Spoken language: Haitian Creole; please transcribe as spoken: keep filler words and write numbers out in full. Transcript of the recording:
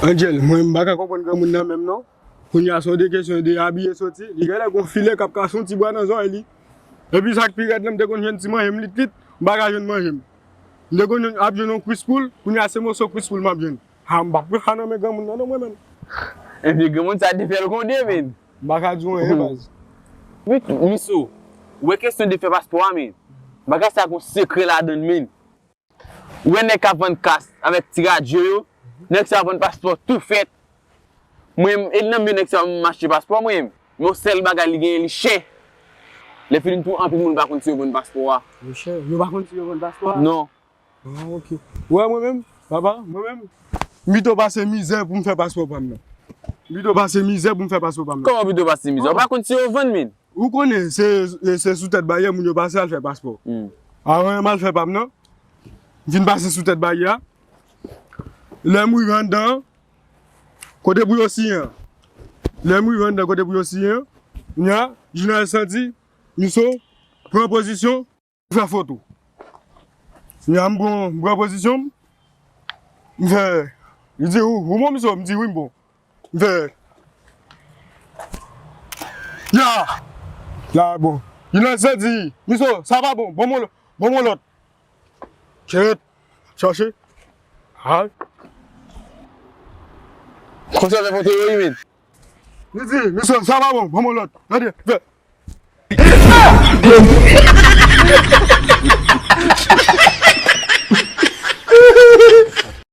Angel, mwen m pa ka konprann granmoun nan menm non. Kounye a se yon de kesyon de abiye soti. Li genlè gon filè k ap kase yon ti bwa nan zòrèy li. Epi sa k pi rèd lan, m te konn jwenn ti manje m lit lit, m pa ka jwenn manje m. M te konn ap jwenn yon kwis poul, kounye a se moso kwis poul m ap jwenn. Ha, m p ap pran sa nan men granmoun nan non mwen menm. Epi granmoun sa te fè l konde, men. M pa ka di w anyen, baz. Wi, Miso, ou wè kesyon de fè paspò a, men. Bagay sa gon sekrè ladan l, men. Ou wè nèg k ap vann kas avèk ti radyo yo, nèg sa yo vann paspò tou fèt. Mwen, e nan men nèg sa yo m achte paspò mwen. Men yon sèl bagay li genyen, li chè. Lè fini tou, anpil moun pa konn si yo vann paspò a. Li chè. Yo pa konn si yo vann paspò a? Non. Ah, ok. Ou wè mwen menm, papa, mwen menm, m pito pase mizè pou m fè paspò pa m nan. M pito pase mizè pou m fè paspò pa m nan. Kòman pito pase mizè? Ou pa konn si yo vann, men. Ou konnen, se, se sou tèt baryè moun yo pase al fè paspò. Hmm. Avan m al fè pa m nan, m fin pase sou tèt baryè a. Lè m rive anndan, kote pou yo siyen an. Lè m rive anndan, kote pou yo siyen an, nya, jounalis lan di, Miso, pran pozisyon, fè foto. Nya, m pran, m pran pozisyon m, m fè, li di, ou, ou bon, Miso? M di, wi, m bon. M fè, ya! La, bon. Jounalis lan di, Miso, sa pa bon, ban m yon lòt, ban m yon lòt. Kèt, chache. Ay. Konsa fè foto yo, wi, men. Li di, Miso, sa pa bon, ban m yon lòt. Gade, fè.